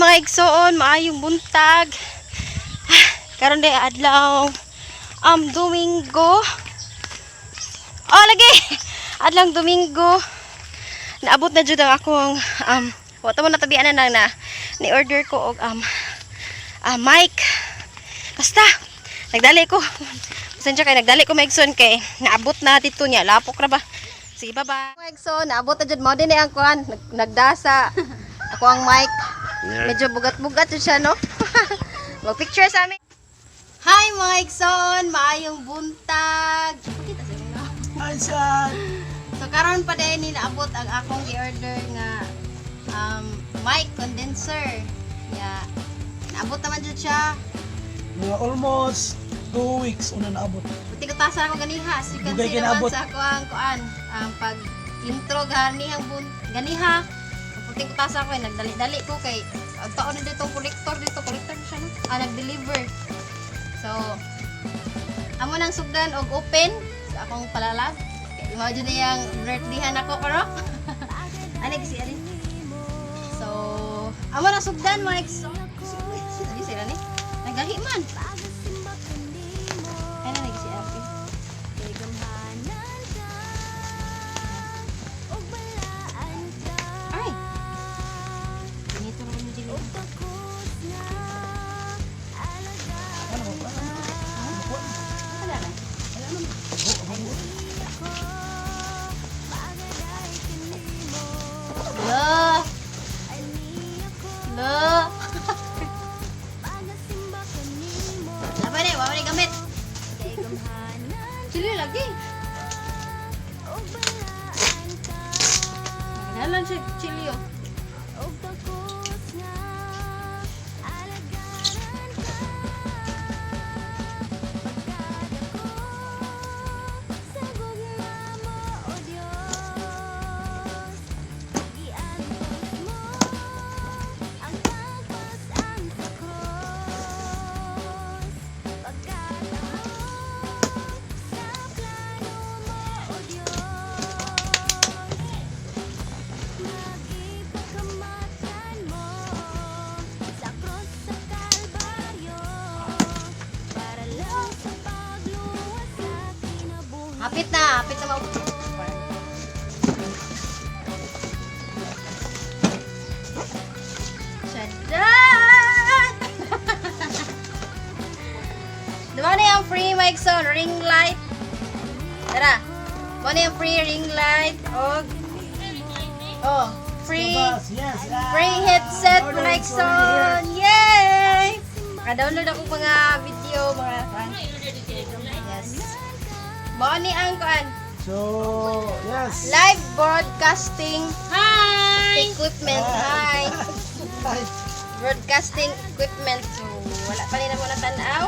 Mga igsoon, maayong buntag. Ah, karon day adlaw Domingo. Oh, lagi. Adlaw Domingo. Naabot na jud ang akong wa ta mo natabian na na ni order ko og mic. Basta nagdali ko. Pasensya kay nagdali ko, mga igsoon, kay naabot na dito niya. Lapok ra ba? Sige, bye-bye. Mga igsoon, naabot na jud mo din ang kuan, nagdasa. Ako ang mic. Medyo bugat-bugat jud siya, no? Mag-picture sa amin. Hi, mga igsoon, maayong buntag. Pakita sa inyo. Hi, San! So karon pa din ni naabot ang akong gi-order nga mic condenser. Ya. Naabot naman jud siya. Mga almost 2 weeks una naabot. Buti ko tasa ako ganiha. As you can Dugay see naman kinaabot. sa ako ang kuan, ang pag intro ganihang bun ganiha. Puti ko tasa ako eh, nagdali-dali ko kay ang taon na dito collector dito, collector siya, no? Ah, nag-deliver. So amo nang sugdan og open sa akong palalag. Kay imagine na yang birthdayhan ako pero. Ani kasi ani. So, amo nang sugdan, mga ex. Ani sila ni? Nagahi man. Ay na si Ate. Ay. Ganito naman yung jili. Ano ba? Wala na. Wala naman. La. La. Wala ni, wala ni gamit. Chili lagi. Nalan siya chili oh. Hapit na maupo. Charan! Diba na yung free mic so ring light? Tara. Diba na yung free ring light og oh, free Yes, yes. Ah, free headset order mic is son. already here. Yay! Ka-download ako mga video, mga kuan. Yes. Mao ni ang kuan. So, yes. Live broadcasting Hi! equipment. Hi. Hi. Broadcasting equipment. So, wala pa rin mo natanaw.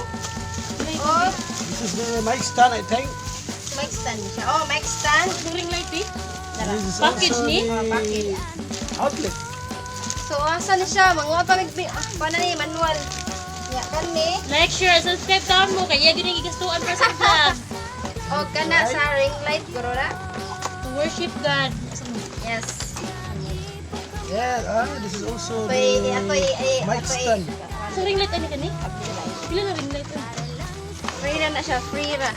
Oh, This is the mic stand, I think. Mic stand siya. Oh, mic stand. Ring light eh. Dara. This is Package also ni? the Oh, package. outlet. So, asa na siya? Manguha pa mig ah, paano ni manual. Ya kani. Like, share, subscribe ka mo. Kaya yun yung igastuan para sa vlog. O kana sa ring light guro na. To worship God. Yes. Yeah, ah, this is also Atoy the atoy ay mic atoy. stand. Sa ring light ano kani? Pila na ring light? Eh? Free na na siya, free ra.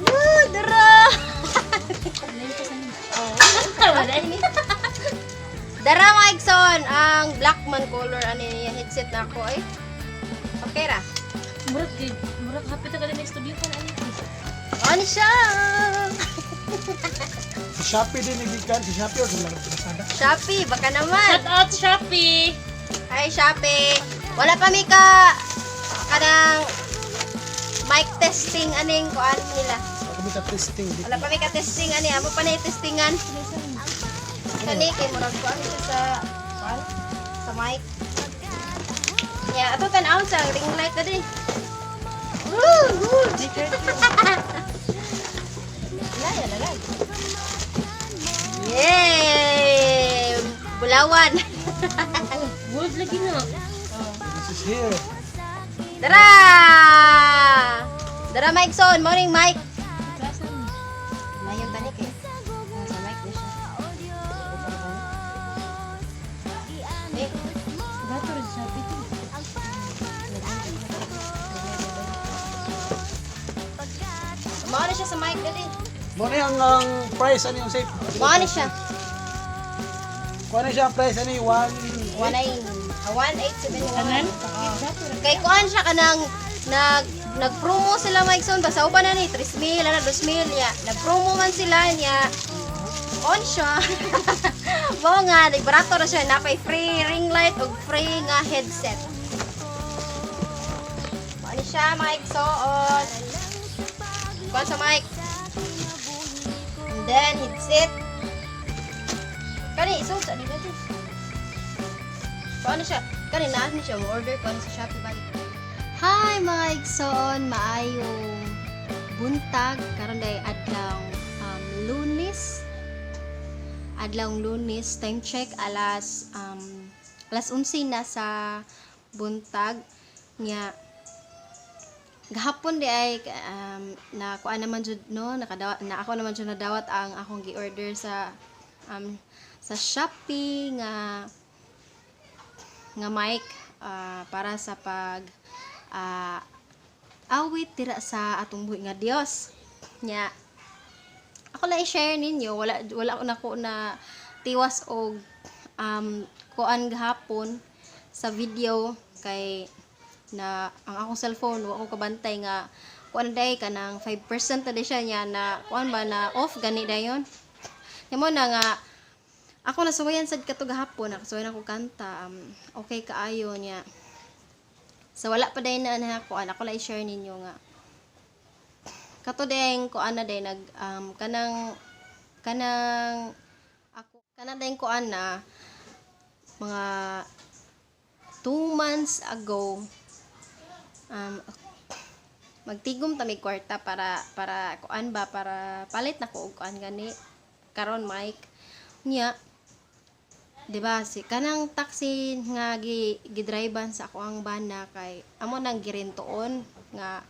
Woo, dara. Wala ni. Dara, mga igsoon, ang black man color ani niya headset na ako eh. Okay ra. Murag gid, murag hapit na ka na studio ka na ani. Ano siya? Sa Shopee din nagikan. Sa Shopee or sa Lazada? Shopee, baka naman. Shout out Shopee. Hi, Shopee. Wala pa mi ka kanang mic testing aning kuan nila. Kami sa testing. Wala pa mi ka testing ani, amo pa na testingan. Kani kay murag kuan siya sa kuan sa mic. Ya, ato tan-awon sa ring light na din. Woo! Woo! Laya, lalay. Yay! Bulawan. Gold lagi na. This is here. Dara! Dara, Mike Son. Morning, Mike. Mayon tani kay. Ah, sa mic na siya. Eh. Mao na siya sa mic dali. Mo na ang price ani yung safe. Mao na siya. Kuha na siya ang price ani 1 19 1871. Kay kuan siya kanang nag nag-promo sila, Mike Son, basta uban na ni 3,000 ana 2,000 niya. Nag-promo man sila niya. On siya. Mao nga nagbarato na siya, napay free ring light ug free nga headset. Mao ni siya, Mike Son. Kuan sa mic. And then headset. Kani isod sa ni dito. Paano siya? Kani na ni siya mo order ko sa Shopee balik. Hi mga igsoon, maayong buntag karon day adlaw Lunes. Adlaw Lunes, time check alas 11 na sa buntag nya. Gahapon di ay na kuan naman jud no, nakadawat na ako naman jud, nadawat ang akong gi-order sa Shopee nga nga mic para sa pag awit dira sa atong buhi nga Dios. Nya ako lang i-share ninyo, wala wala ko nako na tiwas og kuan gahapon sa video kay na ang akong cellphone wa ko kabantay nga kuan day kanang 5% na di siya niya na kuan ba na off gani dayon. Nya na nga ako nasuwayan sad kato gahapon, nakasuwayan ako kanta, okay kaayo niya. So wala pa day na na kuan, ako lang i-share ninyo nga kato dayng kuan na day nag kanang kanang ako kanang dayng kuan na mga 2 months ago, magtigom ta mig kwarta para para kuan ba, para palit na ko og kuan gani karon, mic niya. 'Di ba si kanang taxi nga gi gidriban sa ako ang bana kay amo nang girentoon nga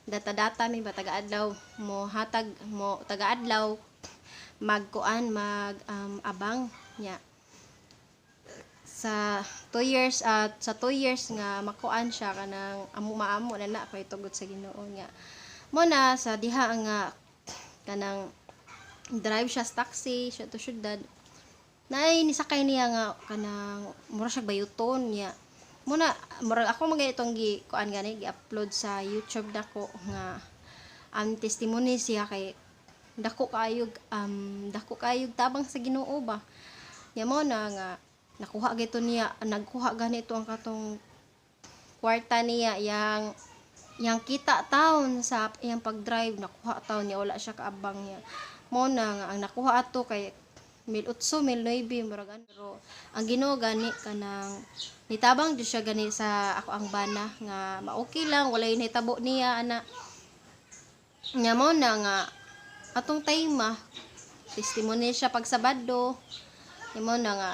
data-data mi ba taga-adlaw mo hatag mo taga-adlaw magkuan mag abang niya sa 2 years at sa 2 years nga makuan siya kanang amo maamo na na kay tugot sa Ginoo niya mo na sa diha nga kanang drive siya sa taxi siya to syudad naay nisakay niya nga kanang mura siya bayuton niya muna murag ako man itong gi kuan gani gi-upload sa YouTube dako nga ang testimony siya kay dako kaayog tabang sa Ginoo ba nya. Mo na nga nakuha gito niya, nagkuha ganito ang katong kwarta niya yang yang kita taon sa iyang pag-drive, nakuha taon niya, wala siya kaabang niya. Mo na nga ang nakuha ato kay 1,800, 1,900 murag ano. Pero ang Ginoo gani kanang nitabang jud siya gani sa ako ang bana nga ma-okay lang, walay nahitabo niya ana nya. Mo na nga atong time testimony siya pag Sabado nya. Mo na nga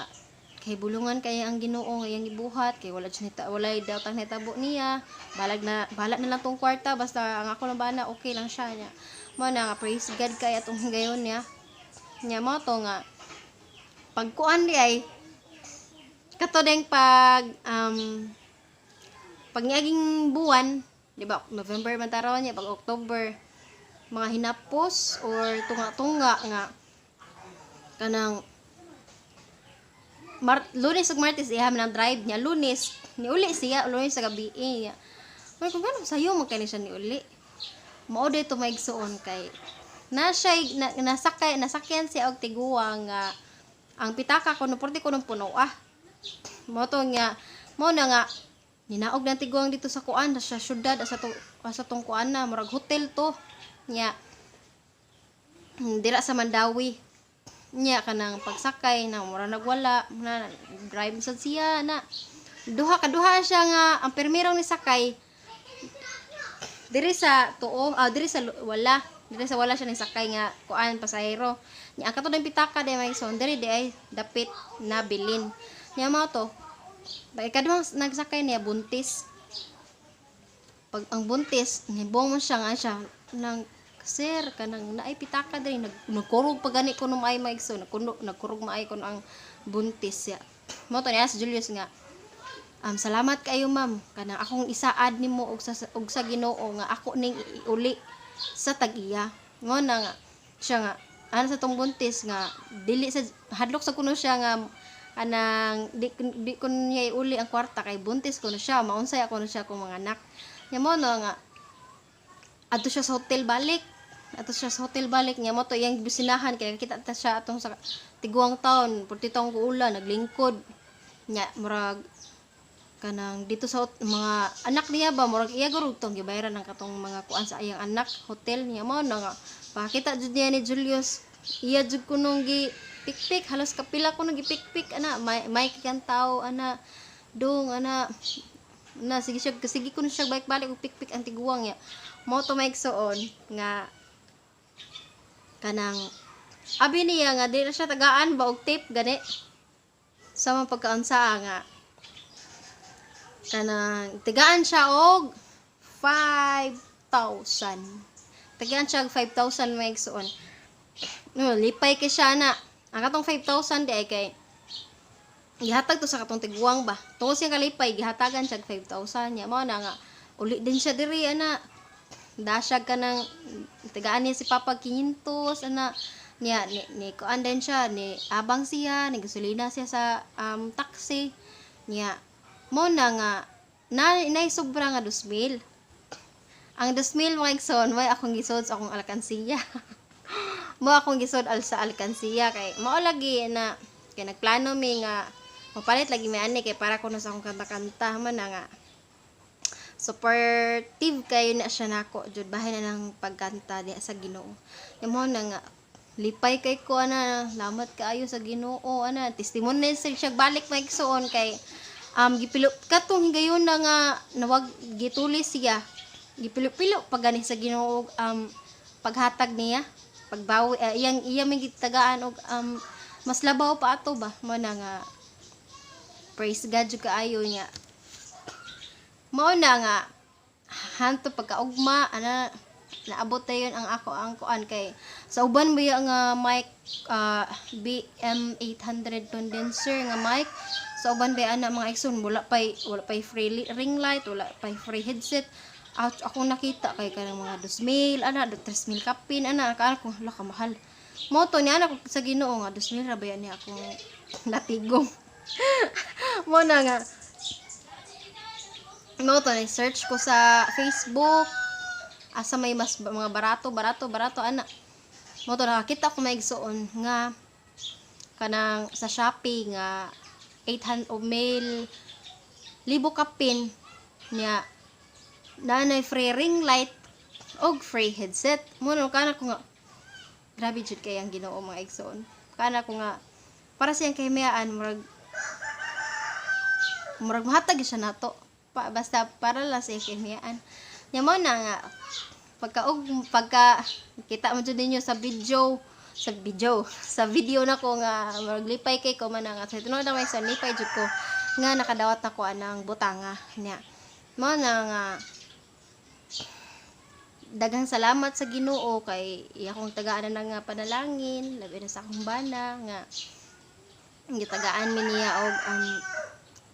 kay bulungan kay ang Ginoo nga iyang gibuhat kay wala jud nita, walay daw tang nahitabo niya. Balag na bahala na lang tong kwarta, basta ang ako lang bana okay lang siya niya. Mo na nga praise God kay atong higayon niya nya. Mo to nga pagkuan di ay kato deng pag pag niaging buwan, di ba, November man tarawan niya, pag October mga hinapos or tunga-tunga nga kanang Lunes ug Martes iha man ang drive niya. Lunes niuli siya, Lunes sa gabi niya. May kung ganun sayo man kay ni siya niuli. Mao dito maigsuon kay na siya na, nasakay nasakyan siya og tiguang nga ang pitaka kuno porte kuno puno ah. Mo to nga mo na nga ninaog ng tiguang dito sa kuan sa syudad sa tong kuan na murag hotel to nya dira sa Mandawi nya. Kanang pagsakay na mura nagwala na drive sad siya na duha ka duha siya nga ang permirong ni sakay diri sa tuo, diri sa wala, diri sa wala siya ni sakay nga kuan pasahero nya. Ang katong pitaka di may son diri di ay dapit na bilin nya. Mao to pag ikaduhang nagsakay niya buntis. Pag ang buntis nibong mo siya nga siya nang, "Sir, kanang naay pitaka diri." Nagkurog pa gani kuno maay maigso, nagkuno nagkurog maay kuno ang buntis siya. Mo to niya si Julius nga, "Salamat kayo, ma'am, kanang akong isaad nimo og sa Ginoo nga ako ning iuli." sa tag-iya. Ngo na nga siya nga ano sa tong buntis nga dili sa hadlok sa kuno siya nga anang di kun niya iuli ang kwarta kay buntis kuno siya, maunsay ako siya kung mga anak nya. Mo no nga adto siya sa hotel balik, adto siya sa hotel balik niya mo to iyang businahan kay kita ta siya atong sa tiguang taon purti taong kuula naglingkod nya. Murag kanang dito sa mga anak niya ba, murag iya gurug tong gibayaran ang katong mga kuan sa iyang anak hotel niya. Mao na nga pakita jud niya ni Julius, iya jud kunong gi pikpik, halos kapila kuno gipikpik ana, may kan tao ana dong ana na sige siya, sige kuno siya balik-balik og pikpik ang tiguang niya. Mo to maigsoon nga kanang abi niya nga di na siya tagaan ba og tip gani sa mga pagkaunsa nga kanang tigaan siya og 5,000, tagaan siya og 5,000, maigsoon. No, lipay kay siya na ang katong 5,000 di ay kay gihatag to sa katong tiguang ba. Tungod siyang kalipay, gihatagan siya og 5,000 niya. Mao na nga uli din siya diri ana, dasyag ka ng tagaan niya si Papa 500 ana niya, ni kuan din siya, ni abang siya, ni gasolina siya sa taxi niya. Mo na nga na nay sobra nga 2,000. Ang 2,000, mga igsoon, may akong gisod sa akong alkansiya, mo akong gisod al sa alkansiya kay mao lagi na kay nagplano mi nga mapalit lagi mi ani kay para kuno sa akong kanta-kanta. Man na nga supportive kayo na siya nako jud bahin na ng pagkanta diha sa Ginoo. Mo na nga lipay kay ko ana, lamat kaayo sa Ginoo ana. Testimony sa siya balik, maigsoon, kay gipilo katong higayon na nga nawag gitulis siya, gipilo-pilo pa gani sa Ginoo paghatag niya, pagbawi iyang iya may gitagaan og mas labaw pa ato ba. Mo na nga praise God jud kaayo niya. Mao na nga hanto pagkaugma ana naabot dayon ang ako ang kuan kay sa uban ba nga mic, BM800 condenser nga mic. Sa uban ba ana, mga igsoon, wala pay free ring light, wala pay free headset. At akong nakita kay kanang mga 2,000 ana, 3,000 kapin ana. Kaan ko, hala ka mahal. Mo to niya ana ko sa Ginoo nga 2,000 ra ba yan niya akong natigom. Mo na nga mo to search ko sa Facebook asa may mas mga barato barato barato ana. Mo to nakakita ko, maigsoon, nga kanang sa Shopee nga 800 o mail libo kapin niya, nanay free ring light og free headset. Mo no kana ko nga grabe jud kay ang Ginoo, mga igsoon. Kana ko nga para siyang kahimayaan, murag murag mahatag siya nato pa, basta para lang sa kahimayaan nya. Mo na nga pagka og pagka kita mo jud ninyo sa video nako nga murag lipay kay ko man nga sa tinuod na may sa lipay jud ko nga nakadawat nako anang butanga niya. Mo na nga daghang salamat sa Ginoo kay iya akong tagaan na nga panalangin, labi na sa akong bana nga gitagaan mi niya og ang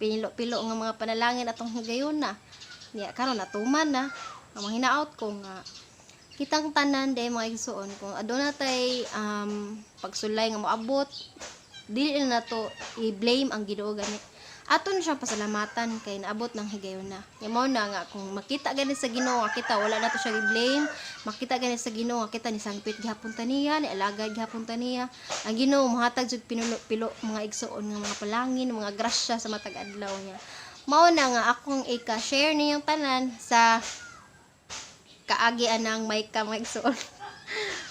pinilo-pilo nga mga panalangin atong higayon na niya. Karon natuman na ang mga hinaot ko nga kitang tanan day, mga igsoon, kung aduna tay pagsulay nga moabot, dili na nato i-blame ang Ginoo gani. Ato na siyang pasalamatan kay naabot ng higayon na. Mao na nga kung makita gani sa Ginoo nga kita wala nato siya i-blame, makita gani sa Ginoo nga kita ni sangpit gihapon ta niya, ni alagad gihapon ta niya. Ang Ginoo mohatag jud pinuno pilo, mga igsoon, nga mga palangin, mga grasya sa matag adlaw niya. Mao na nga akong ika-share niyang tanan sa kaagi anang mic ka, mga igsoon,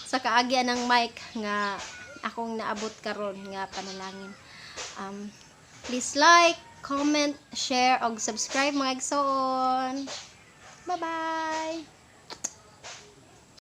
sa kaagi anang mic nga akong naabot karon nga panalangin. Please like, comment, share, og subscribe, mga igsoon. Bye-bye!